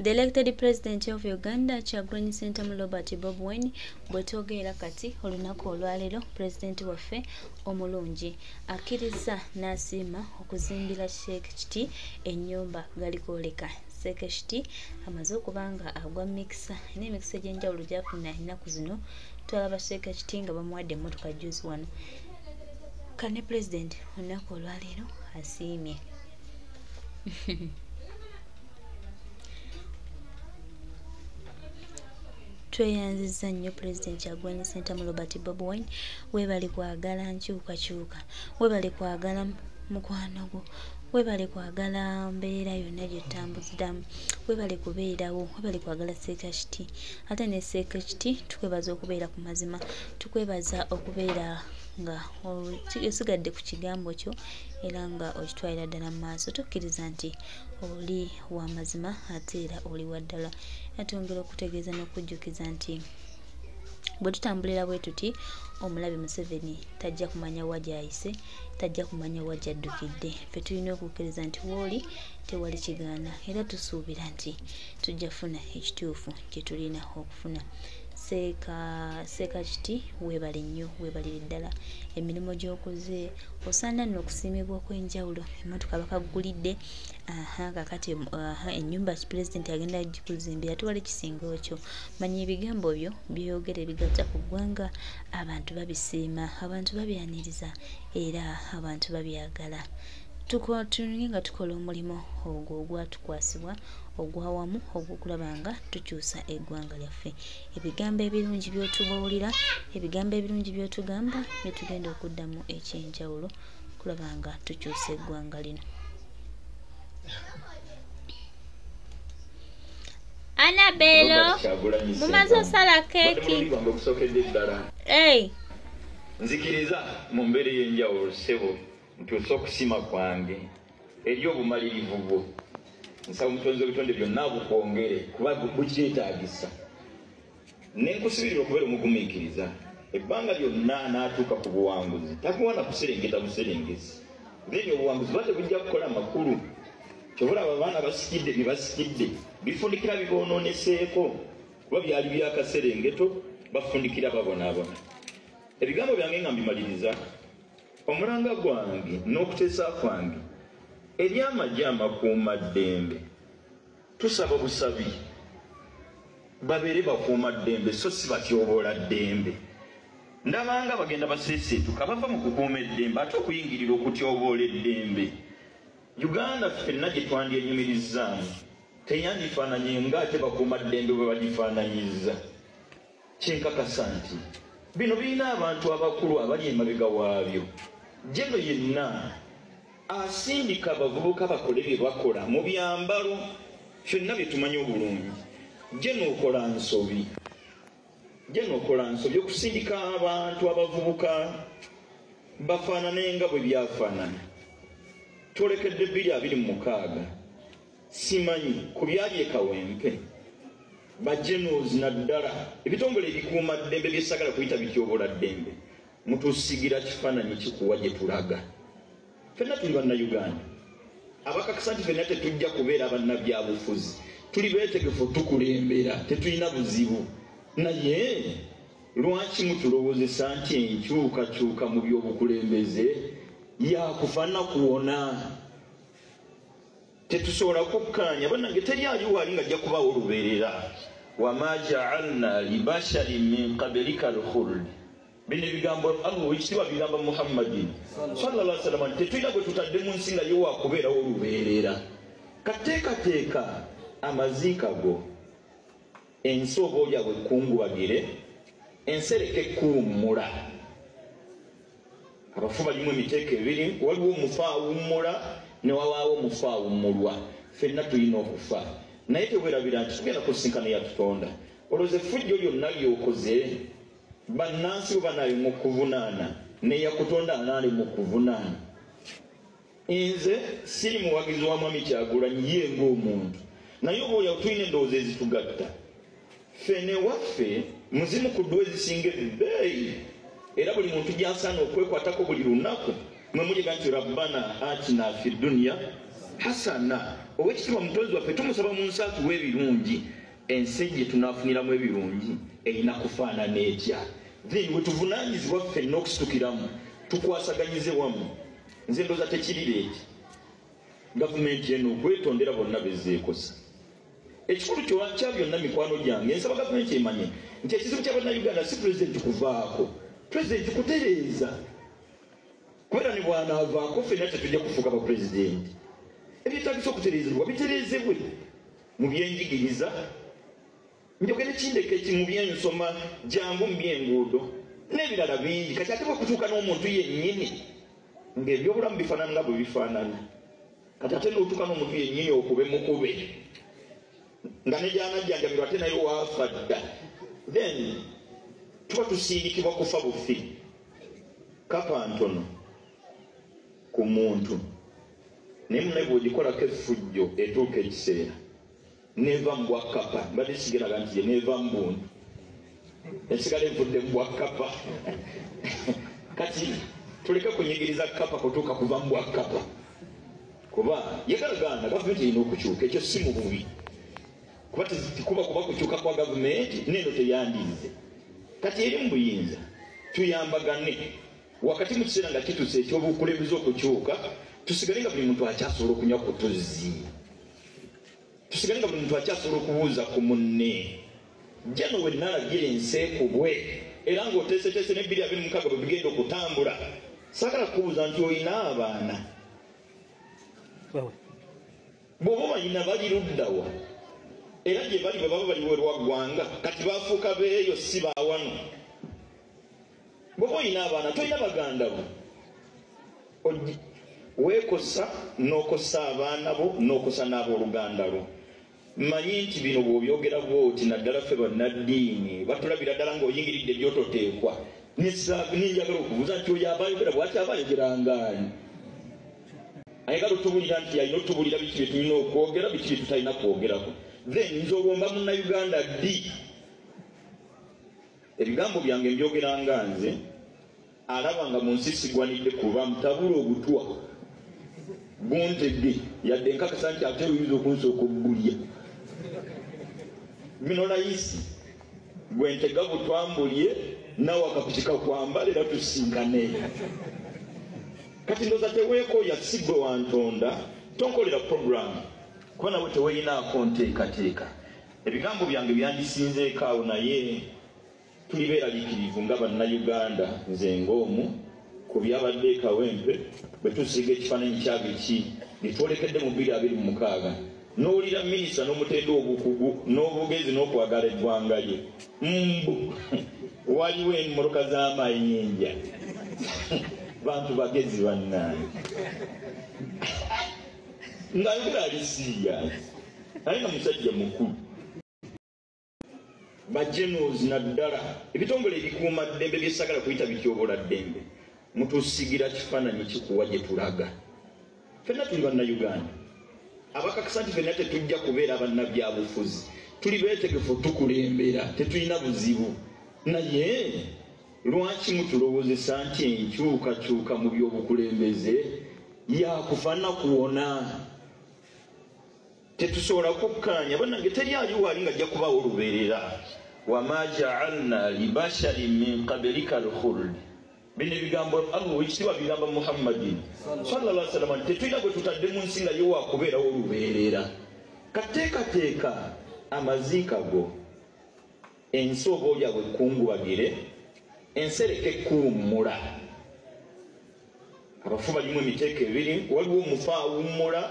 The elected president of Uganda, Kyagulanyi Ssentamu Robert Bobi Wine, bwetwogerera kati olunaku olwaleero pulezidenti waffe omulungi akkiriza n'asiima okuzimbira Sheikh Kiti ennyumba galikwoleka. Sheikh Kiti amaze okuba nga agwa mikisa n'emikisa egy'enjawulo gy'afuna ennaku zino. Twalaba Sheikh Kiti nga bamuwadde emmotoka jjuuzi wano. Kane pulezidenti olunaku olwaleero asiimye. Tweyanzizza nnyo Pulezidenti Kyagulanyi Ssentamu Robert Bobi Wine, weebale kwagala nkyukakyuka, weebale kwagala mukwano gwo, weebale kwagala mbeera yonna gy'otambuziramu, weebale kubeerawo, weebale kwagala Sheikh Kiti. Ate ne Sheikh Kiti tukwebaza okubeera ku mazima, tukwebaza okubeera nga osigadde ku kigambo kyo era nga okitwalira ddala mu maaso. Tukkiriza nti oli wa mazima ate era oli wa ddala. Era twongera okutegeeza n'okujjukiza nti bwe tutambulira bwe tuti, omulabe Museveni tajja kumanya wa gy'ayise, tajja kumanya wa gy'addukidde. Ffe tulina okukkiriza nti w'oli tewali kigaana, era tusuubira nti tujja kufuna ekituufu kye tulina okufuna. Sheikh Kiti weebale nnyo, weebalire ddala emirimu gy'okoze, osaana nno okusiimibwa okw'enjawulo. Emmotoka bakagulidde, kakati ennyumba pulezidenti agenda gikuzimbira, tewali kisinga ekyo. Manya ebigambo byo by'oyogera ebigatta ku ggwanga, abantu babisiima, abantu babyaniriza era abantu babyagala. Tutunge nga tukola omulimu ogwo ogwatukwasibwa ogw'awamu ogw'okulaba nga tukyusa eggwanga lyaffe. Ebigambo ebirungi by'otubuulira, ebigambo ebirungi by'otugamba bye tugenda okuddamu eky'enjawulo okulaba nga tukyusa eggwanga lino. Annabelo, mumaze osala keeki. Nzikiriza mu mbeera ey'enjawulo ssebo ntuuse okusiima kwange eri obumalirivu bwo. Nsaba omutonzi w'ebitonde byonna abukwongere kuba bukyetaagisa. Ne nkusibirira okubeera omugumiikiriza ebbanga lyonna n'atuuka ku buwanguzi. Takuwa na kuserengeta buserengesi. Then obuwanguzi buba tebujja kukola makulu. Kyova olaba abaana basikidde bye basikidde bifundikira biboononeseeko kuba byali byakaserengeto, bafundikira babonaabona. Ebigambo byange nga mbimaliriza, omulanga gwange n'okuteesa kwange eri amagye amakuumaddembe, tusaba busabi babeere bakuumaddembe so si batyoboola ddembe. Ndabanga bagenda baseeseetuka bava mu kukuuma eddembe ate okuyingirira okutyoboola eddembe. Uganda ffenna gye twandyenyumirizzaamu teyandifaananye ng'ate bakuumaddembe bwe bagifaananyizza. Kyenkakasa nti bino birina abantu abakulu abali emabega waabyo. Jeno yenna asindika abavubuka bakole bye bakola mu byambalo ffenna bye tumanyi obulungi. Jeno okola nsobi, jeno okola nsobi okusindika abantu abavubuka bafaanane nga bwe byafaanana. Twolekedde 2026, simanyi ku byali e Kawempe bajenos naddala ebitongole ebikuuma ddembe byesagala kuyita bityobola ddembe, mutusigira kifaananyi kikuwa gye tulaga. Ffenna tuli bannayuganda abakakasa nti ffenna tetujja kubeera bannabyabufuzi, tuli beetegefu tukulembera, tetulina buzibu. Naye lwaki mutulowoozesa nti enkyukakyuka mu by'obukulembeze yakufa na kuwona? Tetusobola kukkaanya bannange, teri aliwo ali ng'ajja kubaawo olubeerera. Wama ja'alna libasharin min qablika al-khuld. Bino ebigambo Allah ow'ekitiibwa bigamba Muhammadin sallallahu alaihi wasallam nti tetulina gwe tutadde mu nsi nga ye wakubeerawo olubeerera. Kateekateeka amaziika go, ensi oba oli awo ekkungubagire, ensi ereke kuwummula. Abafu balimu emiteeko ebiri, waliwo omufu awummula ne wabaawo omufu awummulwa. Ffenna tulina okufa, naye teweerabira nti tugenda kusisinkana eyatutonda. Olowooza effujjo lyonna ly'okoze bannansi bwe banaali mu kuvunaana, neyakutonda anaali mu kuvunaana. Nze siri muwagizi wa Mwami Kyagulanyi ye ng'omuntu, naye oba oyo tulina endowooza ezitugatta. Ffe ne waffe muzimu ku dduwa ezisinga ebbeeyi era buli muntu gy'asaana okwekwatako buli lunaku, mwe muliga nti rabbana atina fi dunya hasana. Owekitiibwa mutonzi waffe tumusaba mu nsi atuwe ebirungi. Ensi gye tunaafuniramu ebirungi erina kufaanana etya? Then bwe tuvunaanyizibwa ffenna okusitukiramu tukwasaganyize wamu. Nze ndowooza tekirireeti gavumenti eno okwetondera bonna bezzeekosa. Ekikulu kya byonna mikwano gyange, nsaba gavumenti emanye nti ekizibu kya Bannayuganda si pulezidenti kuvaako, pulezidenti kutereeza. Kubeera ne bw'anaavaako ffenna tetujja kufuuka bapulezidenti. Ebyetaagisa okutereezebwa bitereezebwe mu byenjigiriza, njogere kindeka eki mu byensoma, jangu mu byenguudo n'ebirala bingi. Kati ate bwekutuuka n'omuntu yennyini ng'ebyobulamu bifaanana nga bwe bifaanana, kati ate n'otuuka n'omuntu yennyini okube mukube nga ne gy'anajjanjabirwa ate naye waafa dda, then tuba tusindikibwa kufa bufi. Kapa ntono ku muntu, naye munnaye bw'ogikolako effujjo etuuka ekiseera neva mu bwakapa. Mbadde sigeraga nti ye neva mu buntu, esigala evudde mu bwakapa. Kati tuleke kunyigiriza kapa kutuuka kuva mu bwakapa, kuba yagalagaana gavumenti erina okukyuka. Ekyo si mu bubi, kuba kuba kuba kukyuka kwa gavumenti neno teyandiize. Kati eri mu buyinza tuyambagane wakati mu kiseera nga kituuse ekyobukulembeze okukyuka, tusigale nga buli muntu akyasobola okunywa ku tuzzi, tusigale nga buli muntu akyasobola okubuuza ku munne. Jano we nalagira ensi ekubwe era ng'oteeseteese ne 2026 bwe bigenda okutambula, saagala kukubuuza nti olina abaana, bw'oba balina bali luddawa, era gye bali bwe baba bali werwa ggwanga, kati bafuuka beeyo si baawano. Bw'oba olina abaana tolina baganda bo, weekosa n'okosa abaana bo n'okosa n'abooluganda lwo. Mmanyi nti bino bw'obyogera bw'oti naddala ffe bannaddiini batulabira ddala ng'oyingiridde by'ototeekwa. Ninjagala okubuuza nti oyo aba ayogera bw'ati aba ayogera ngaani? Ayagala otubulira nti alina otubulira biki bye tulina okwogera, biki bye tutalina kwogerako. Then nze olwo mba Munnayuganda ddi? Ebigambo byange mbyogera nga nze alaba nga mu nsi sigwanidde kuba mutabula obutwa buntege, yadde nkakasa nti ate oyinza okunsooka okugulya. Bino layisi gwe ntega butwambulye nawe akapiki kakwambala era tusinkane. Kati ndowooza teweekooya, si gwe wantonda, tonkolera puroguramu kuba nawe teweeyinaako nteekateeka. Ebigambo byange byandisinzeeko awo, naye tuli beeraliikirivu nga Bannayuganda. Nze ng'omu ku byabadde e Kawempe bwe tusiiga ekifaananyi kya biki bye twolekedde mu 2026, n'owulira minisita n'omutendo obukugu n'obugezi n'okwagala eggwanga lye, mbu waliwo emmotoka z'amayinja. Bantu bagezi bannange, ng'ayogera ali siyaasi naye nga musajja mukulu. Bajenos naddala ebitongole ebikuuma ddembe byesagala kuyita bityobola ddembe, mutusigira kifaananyi kikuwa gye tulaga. Ffenna tuli Bannayuganda abakakasa nti ffenna tetujja kubeera bannabyabufuzi, tuli beetegefu tukulembera, tetulina buzibu. Naye lwaki mutulowoozesa nti enkyukakyuka mu by'obukulembeze yakufa nakuwona? Tetusobola kukkaanya bannange, teri aliwo ali ng'ajja kubaawo olubeerera. Wama jaalna libasharin min qablika alkhuld. Bino ebigambo Allah owekitiibwa bigamba Muhammadin sallallahu alaihi wasallam, tetulina gwe tutadde mu nsi nga ye wakubeerawo olubeerera. Kateekateeka amaziika go, ensi oba oli awo ekkungubagire, ensi ereke ekkuwummula. Abafu balimu emiteeko ebiri, waliwo omufu awummula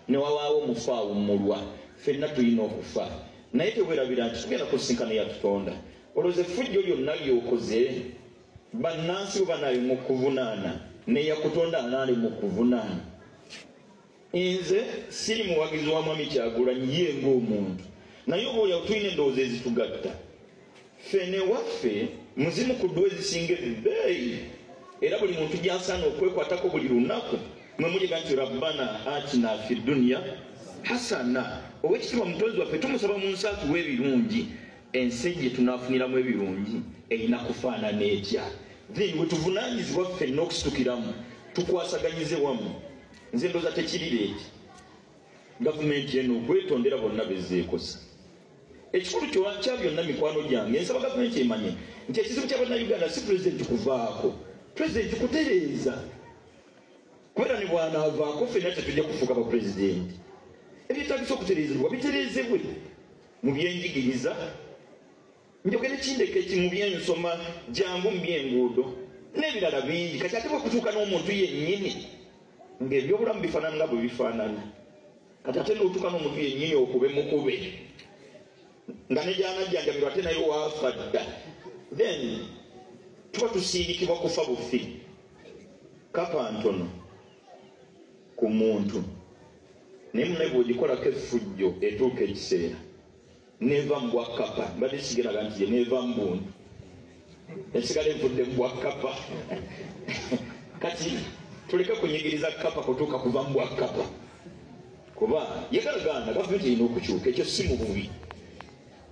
ne wabaawo omufu awummulwa. Ffenna tulina okufa, naye teweerabira nti tugenda kusisinkana eyatutonda. Olowooza effujjo lyonna ly'okoze bannansi bo banaali mu kuvunaana, neyakutonda anaali mu kuvunaana. Nze siri muwagizi wa Mwami Kyagulanyi ye ng'omuntu, naye oba olyawo tulina endowooza ezitugatta. Ffe ne waffe muzimu ku dduwa ezisinga ebbeeyi era buli muntu gy'asaana okwekwatako buli lunaku, mwe muliga nti rabbana atina fi dunya hasana. Owekitiibwa mutonzi waffe tumusaba mu nsi atuwe ebirungi. Ensi gye tunaafuniramu ebirungi erina kufaanana etya? Then bwe tuvunaanyizibwa ffenna okusitukiramu tukwasaganyize wamu. Nze ndowooza tekirireeti Gavumenti eno okwetondera bonna bezzeekosa. Ekikulu kya byonna, mikwano gyange, nsaba gavumenti emanye nti ekizibu kya Bannayuganda si pulezidenti kuvaako, pulezidenti kutereeza. Kubeera ne bw'anaavaako ffenna tetujja kufuuka bapulezidenti. Ebyetaagisa okutereezebwa bitereezebwe mu byenjigiriza, njogere kindeka eki mu byensoma, jangu mu byenguudo n'ebirala bingi. Kati ate bwekutuuka n'omuntu yennyini ng'ebyobulamu bifaanana nga bwe bifaanana, kati ate n'otuuka n'omuntu yennyini okube mukube nga ne gy'anajjanjabirwa ate naye waafa dda, then tuba tusindikibwa kufa bufi. Kapa ntono ku muntu, naye munaye bw'ogikolako effujjo etuuka ekiseera neva mu bwakapa. Mbadde sigeraga nti ye neva mu buntu, esigala evudde mu bwakapa. Kati tuleke kunyigiriza kapa kutuuka kuva mu bwakapa, kuba yagalagaana gavumenti erina okukyuka. Ekyo si mu bubi,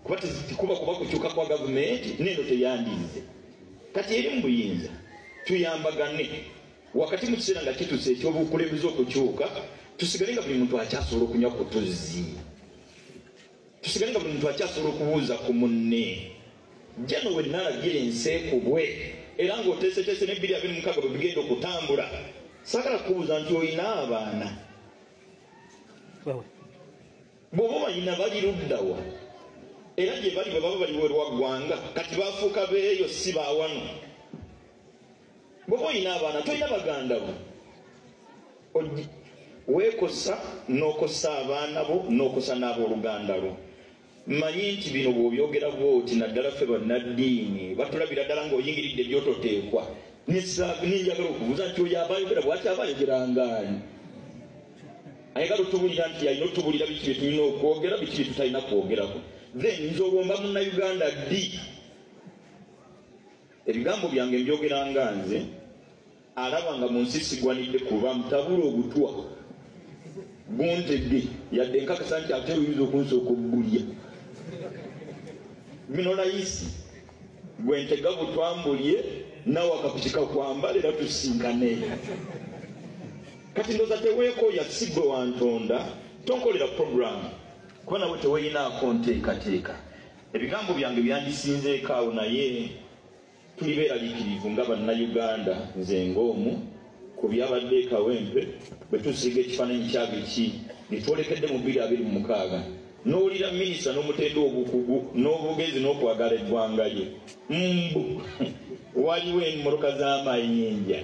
kuba tekuba kuba kukyuka kwa gavumenti neno teyandiize. Kati eri mu buyinza, tuyambagane wakati mu kiseera nga kituuse ekyobukulembeze okukyuka, tusigale nga buli muntu akyasobola okunywa ku tuzzi, tusigale nga buli muntu akyasobola okubuuza ku munne. Jano we nalagira ensi ekubwe era ng'oteeseteese ne 2026 bwe bigenda okutambula, saagala kukubuuza nti olina abaana, bw'oba balina bali luddawa, era gye bali bwe baba bali werwa ggwanga, kati bafuuka beeyo si baawano. Bw'oba olina abaana tolina baganda bo, weekosa n'okosa abaana bo n'okosa n'abooluganda lwo. Mmanyi nti bino bw'obyogera bw'oti, naddala ffe bannaddiini batulabira ddala ng'oyingiridde by'ototeekwa. Ninjagala okubuuza nti oyo aba ayogera bw'ati aba ayogera ngaani? Ayagala otubulira nti alina otubulira biki bye tulina okwogera, biki bye tutalina kwogerako. Then nze olwo mba Munnayuganda ddi? Ebigambo byange mbyogera nga nze alaba nga mu nsi sigwanidde kuba mutabula obutwa buntege, yadde nkakasa nti ate oyinza okunsooka okugulya. Bino layisi gwe ntega butwambulye nawe akapiki kakwambala era tusinkane. Kati ndowooza teweekooya, si gwe wantonda, tonkolera puroguramu kuba nawe teweyinaako nteekateeka. Ebigambo byange byandisinzeeko awo, naye tuli beeraliikirivu nga Bannayuganda. Nze ng'omu ku byabadde e Kawempe bwe tusiiga ekifaananyi kya biki bye twolekedde mu 2026, n'owulira minisita n'omutendo obukugu n'obugezi n'okwagala eggwanga lye, mbu waliwo emmotoka z'amayinja.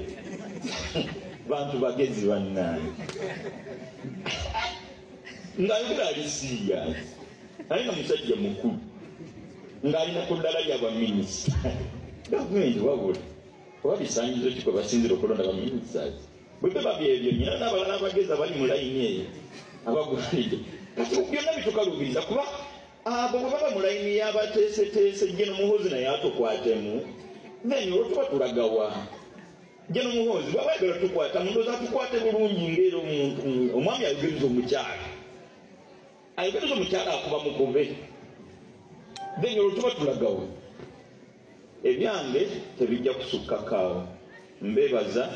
Bantu bagezi bannange, ng'ayogera ali serious, naye nga musajja mukulu ng'alina ku ddala lya baminisita. Gavumenti wabula oba bisaanyizo ki kwe basinzira okulonda baminisiters? Bwe biba byebyo, nyina n'abalala abagezi abali mu layini eyo abagwanidde. Kati byonna bitukaluubiriza, kuba abo bwe baba mu layini y'abateeseteese General Muhoozi naye atukwatemu, then olwo tuba tulagawa? General Muhoozi bw'aba ayagala tukwatamu, ndowooza atukwate bulungi ng'era omuntu omwami ayogereza omukyala, ayogereza omukyala akuba mukube, then olwo tuba tulagawa? Ebyange tebijja kusukkako awo. Mbeebaza.